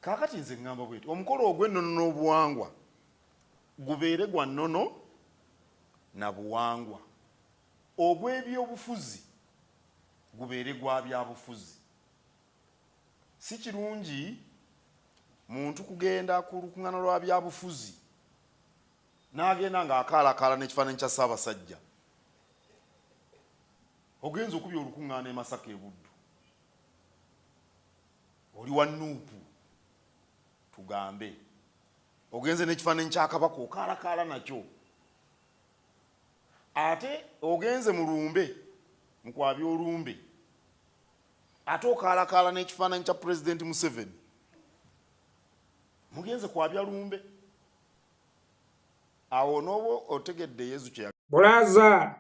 Kaakati nze ŋŋamba bweti, omukolo ogw'ennono n'obuwangwa gubeere gwa nnono na buwangwa, ogw'ebyobufuzi gubeere gwa byabufuzi. Si kirungi muntu kugenda ku lukuŋŋaana lwa byabufuzi n'agenda ng'akaalakaala n'ekifaananyi kya Ssaabasajja. Ogenze okubya olukuŋŋaana e Masaka e Buddu, oli wa Nuupu, tugambe ogenze n'ekifaananyi kya Kabaka okaalakaala nakyo, ate ogenze mu lumbe mu kwabya olumbe, ate okaalakaala n'ekifaananyi kya Pulezidenti Museveni. Mugenze kwabya lumbe, awo n'oba otegedde Yezu kye Bulaza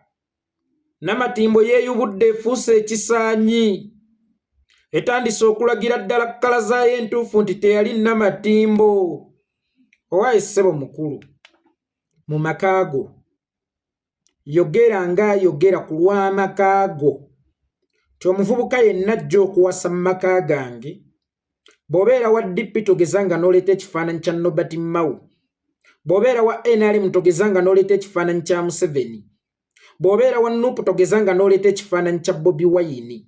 Namatimbo yeeyubudde efuuse ekisaanyi. Etandise okulagira ddala kkala zaayo entuufu nti teyali Namatimbo. Owaaye ssebo mukulu, mu maka go yogera ng'ayogera ku lw'amaka go nti omuvubuka yenna ajja okuwasa mu maka gange. Bw'obeera wa DP togeza nga n'oleeta ekifaananyi kya Norbert Mao. Bw'obeera wa NRM togeza nga n'oleeta ekifaananyi kya Museveni. Bw'obeera wa NUP togeza nga n'oleeta ekifaananyi kya Bobi Wine.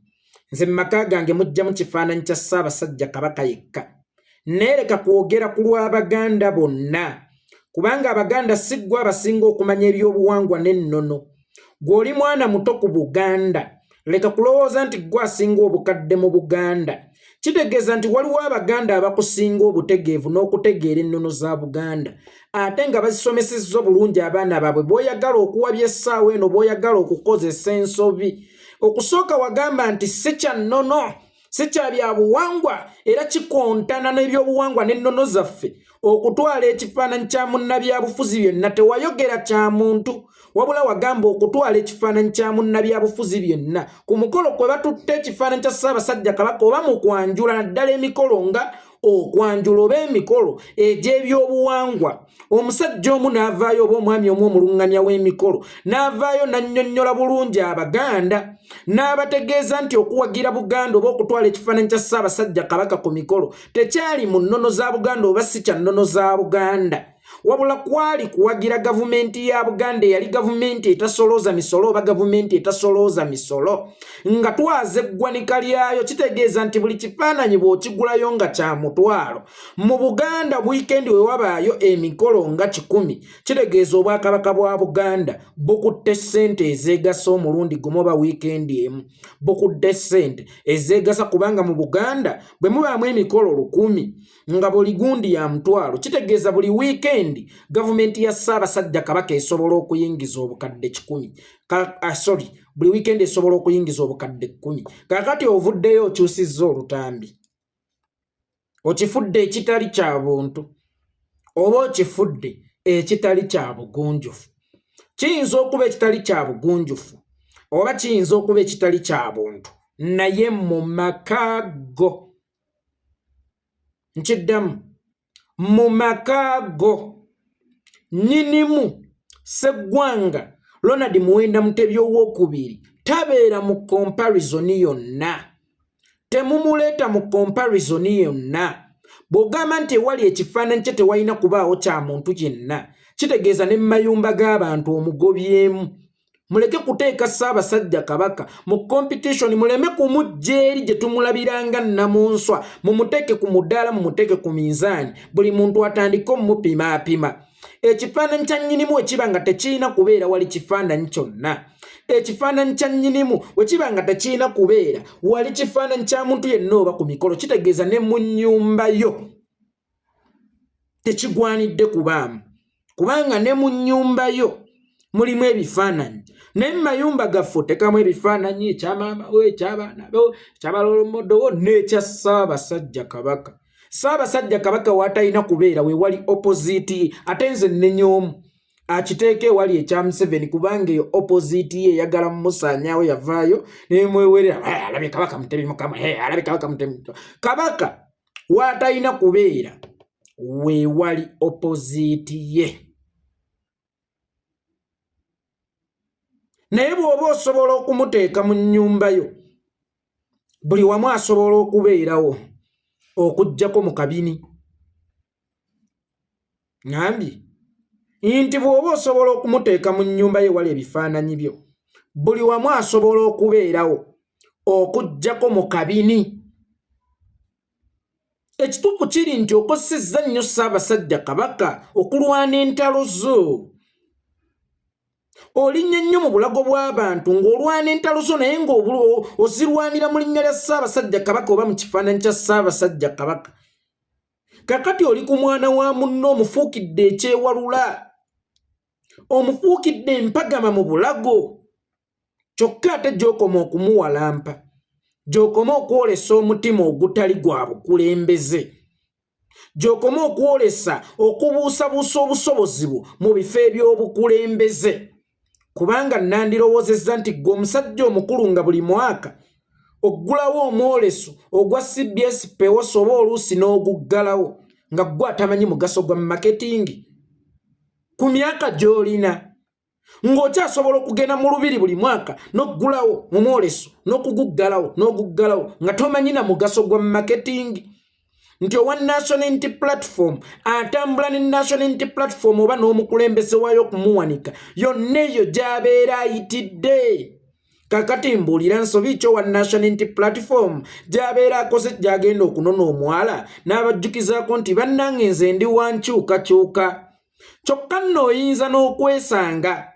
Nze mu maka gange mujjamu kifaananyi kya Ssaabasajja Kabaka yekka. Neereka kwogera ku lw'Abaganda bonna kubanga Abaganda si ggwe abasinga okumanya ebyobuwangwa n'ennono. Ggwe oli mwana muto ku Buganda, leka kulowooza nti ggwe asinga obukadde mu Buganda. Kitegeeza nti waliwo Abaganda abakusinga obutegeevu n'okutegeera ennono za Buganda ate nga bazisomesezza obulungi abaana baabwe b'oyagala okuwabya essaawa eno, b'oyagala okukozesa ensobi. Okusooka wagamba nti si kya nnono, si kya byabuwangwa era kikontana n'ebyobuwangwa n'ennono zaffe okutwala ekifaananyi kya munnabyabufuzi byonna. Tewayogera kya muntu, wabula wagamba okutwala ekifaananyi kya munnabyabufuzi byonna ku mukolo kwe batutte ekifaananyi kya Ssaabasajja Kabaka oba mu kwanjula, naddala emikolo nga okwanjula oba emikolo egy'ebyobuwangwa. Omusajja omu n'avaayo oba omwami omu omuluŋŋamya w'emikolo n'avaayo n'annyonnyola bulungi Abaganda n'abategeeza nti okuwagira Buganda oba okutwala ekifaananyi kya Ssaabasajja Kabaka ku mikolo tekyali mu nnono za Buganda oba si kya nnono za Buganda, wabula kwali kuwagira gavumenti ya Buganda eyali gavumenti etasolooza misolo oba gavumenti etasolooza misolo nga twaza eggwanika lyayo. Kitegeeza nti buli kifaananyi bw'okigulayo nga kya mutwalo mu Buganda, wiikendi we wabaayo emikolo nga 100, kitegeeza Obwakabaka bwa Buganda bukutte ssente ezeegasa omulundi gumu oba wiikendi emu bukutte ssente ezeegasa, kubanga mu Buganda bwe mubaamu emikolo 1000 nga buli gundi ya mutwalo, kitegeeza buli wiikendi gavumenti ya Ssaabasajja Kabaka esobola okuyingiza obukadde 100. Sorry, buli wiikendi esobola okuyingiza obukadde 10. Kaakati ovuddeyo okyusizza olutambi, okifudde ekitali kya buntu oba okifudde ekitali kya bugunjufu. Kiyinza okuba ekitali kya bugunjufu oba kiyinza okuba ekitali kya buntu, naye mu maka go, nkiddamu, mu maka go, nnyinimu Sseggwanga Ronald Muwenda Mutebi owokubiri tabeera mu comparison yonna. Temumuleeta mu comparison yonna. Bw'ogamba nti ewali ekifaananyi kye tewalina kubaawo kya muntu yenna, kitegeeza ne mu mayumba g'abantu omugobyemu. Muleke kuteeka Ssaabasajja Kabaka mu competition, muleme kumujja eri gye tumulabiranga nnamunswa, mumuteeke ku mudaala, mumuteeke ku minzaani, buli muntu atandike omupimaapima. Ekifaananyi kya nnyinimu wekiba nga tekirina kubeera wali kifaananyi kyonna, ekifaananyi kya nnyinimu wekiba nga tekirina kubeera wali kifaananyi kya muntu yenna oba ku mikolo, kitegeeza ne mu nnyumba yo tekigwanidde kubaamu, kubanga ne mu nnyumba yo mulimu ebifaananyi. Naye mu mayumba gaffe otekamu ebifaananyi ekya maama we, ekyabaana bo, ekyabalolomodo wo n'ekya Ssaabasajja Kabaka. Ssaabasajja Kabaka w'atalina kubeera we wali opposite ye. Ate nze nnenya omu akiteeka ewali ekya Museveni, kubanga eyo opposite ye eyagala mumusaanyaawo yavaayo nemwewerera, alabye Kabaka Mutebi Mukama, alabye Kabaka Mutebi. Kabaka w'atalina kubeera we wali opposite ye. Naye bw'oba osobola okumuteeka mu nnyumba yo, buli wamu asobola okubeerawo. Okuggyako mu kabini. Ŋambye nti bw'oba osobola okumuteeka mu nnyumba ye wali ebifaananyi byo, buli wamu asobola okubeerawo okuggyako mu kabini. Ekituufu kiri nti okosezza nnyo Ssaabasajja Kabaka okulwana entalo zo. Olinnya nnyo mu bulago bw'abantu ng'olwana entalo zo, naye ng'ozirwanira mu linnya lya Ssaabasajja Kabaka oba mu kifaananyi kya Ssaabasajja Kabaka. Kakati oli ku mwana wa munno, omufuukidde ekyewalula, omufuukidde empagama mu bulago. Kyokka ate gy'okoma okumuwalampa, gy'okoma okwolesa omutima ogutali gwa bukulembeze, gy'okoma okwolesa okubuusabuusa obusobozi bwo mu bifo eby'obukulembeze. Kubanga nandirowoozezza nti ggwe omusajja omukulu nga buli mwaka oggulawo omwoleso ogwa CBS Pewosa oba oluusi n'oguggalawo, nga ggwe atamanyi mugaso gwa marketing ku myaka gy'olina, ng'okyasobola okugenda mu lubiri buli mwaka n'oggulawo omwoleso n'okuguggalawo n'oguggalawo, nga tomanyi na mugaso gwa marketing, nti owa National Unity Platform atambula ne National Unity Platform oba n'omukulembeze waayo okumuwanika yonna eyo gy'abeera ayitidde. Kakati mbuulira, nsobi ki owa National Unity Platform gy'abeera akoze gy'agenda okunona omwala n'abajjukizaako nti bannange, nze ndi wa nkyukakyuka? Kyokka nno oyinza n'okwesanga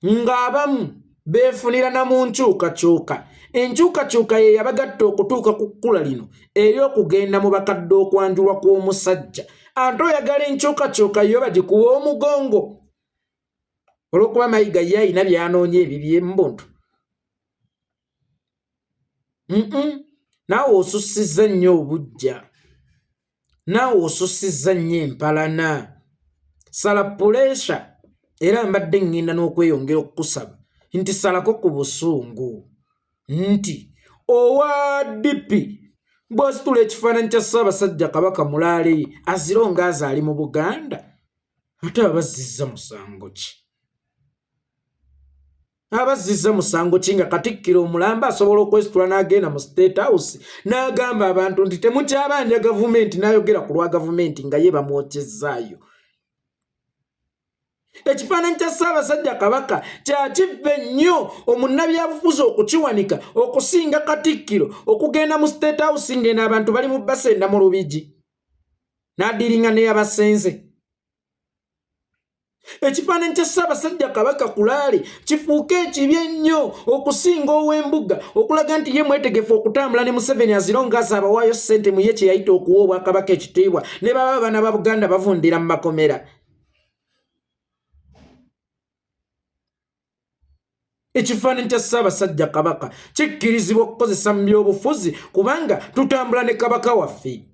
ng'abamu beefunira na mu nkyukakyuka. Enkyukakyuka ye yabagatta okutuuka ku kkula lino eri okugenda mu bakadde okwanjulwa kw'omusajja. Ate oyagala enkyukakyuka yo bagikuwa omugongo olw'okuba Mayiga ye alina by'anoonya ebibye mu buntu. Naawe osussizza nnyo obujja, naawe osussizza nnyo empalana. Sala pressure. Era mbadde ŋŋenda n'okweyongera okukusaba nti salako ku busungu, nti owa DP bw'asitula ekifaananyi kya Ssaabasajja Kabaka mulaale aziro ng'aze ali mu Buganda, ate abazzizza musango ki? Abazzizza musango ki nga Katikkiro omulamba asobola okwesitula n'agenda mu State House n'agamba abantu nti temukyabanja gavumenti, n'ayogera ku lwa gavumenti nga ye bamwokyezaayo? Ekifaananyi kya Ssaabasajja Kabaka kyakivve nnyo omunnabyabufuzi okukiwanika okusinga Katikkiro okugenda mu State House ng'eno abantu bali mu basenda mu Lubigi n'adiringa neyabasenze. Ekifaananyi kya Ssaabasajja Kabaka kulaale kifuuke ekibi ennyo okusinga ow'embuga okulaga nti ye mwetegefu okutambula ne Museveni aziro ngaazi abawaayo ssente mu ye kye yayita okuwa obwakabaka ekitiibwa, ne baba abaana ba Buganda bavundira mu makomera. Ekifaananyi kya Ssaabasajja Kabaka kikkirizibwa okukozesa mu byobufuzi kubanga tutambula ne Kabaka waffe.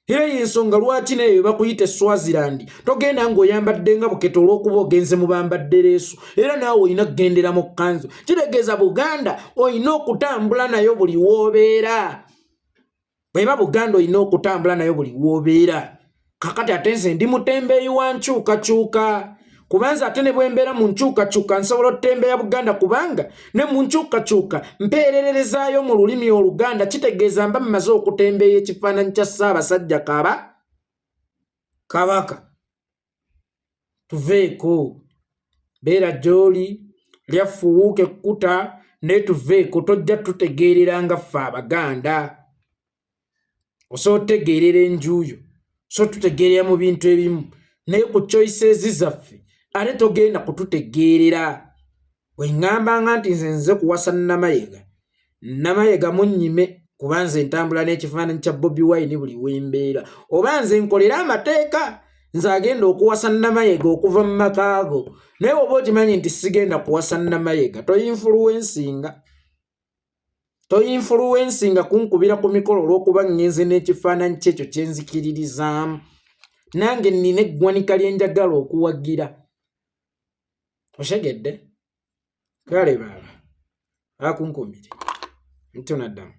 Era yensonga lwaki naye bakuyita Swaziland, togenda ng'oyambadde nga bukete olw'okuba ogenze mu bambadde leesu, era naawe olina kugendera mu kkanzu. Kitegeeza Buganda olina okutambula nayo buli w'obeera. Bweba Buganda olina okutambula nayo buli w'obeera. Kakati ate nze ndi mutembeeyi wa nkyukakyuka, kubanza ate ne bwembeera mu nkyukakyuka nsobola otutembeeya Buganda, kubanga ne mu nkyukakyuka mpeererezaayo mu lulimi Oluganda. Kitegeeza mba mmaze okutembeeya ekifaananyi kya Ssaabasajja Kabaka. Tuveeko, beera gy'oli, lyaffuwuuka ekkuta, naye tuveeko. Tojja tutegeerera nga ffe Abaganda. Osobola otutegeerera enjuuyo, so tutegeerera mu bintu ebimu, naye ku choices zaffe ate togenda kututegeerera. Bwe ŋŋambanga nti nze nze kuwasa Namayega, Namayega munnyime, kuba nze ntambula n'ekifaananyi kya Bobi Wine buli wembeera, oba nze nkolera amateeka, nze agenda okuwasa Namayega okuva mu makaago. Naye oba okimanyi nti sigenda kuwasa Namayega, toinfluencinga, toinfluencinga kunkubira ku mikolo olw'okuba ŋŋenze n'ekifaananyi kyekyo kyenzikiririzaamu. Nange nnina eggwanika lye njagala okuwagira. Oshegedde? Kale baaba akunkumire ntonaddamu.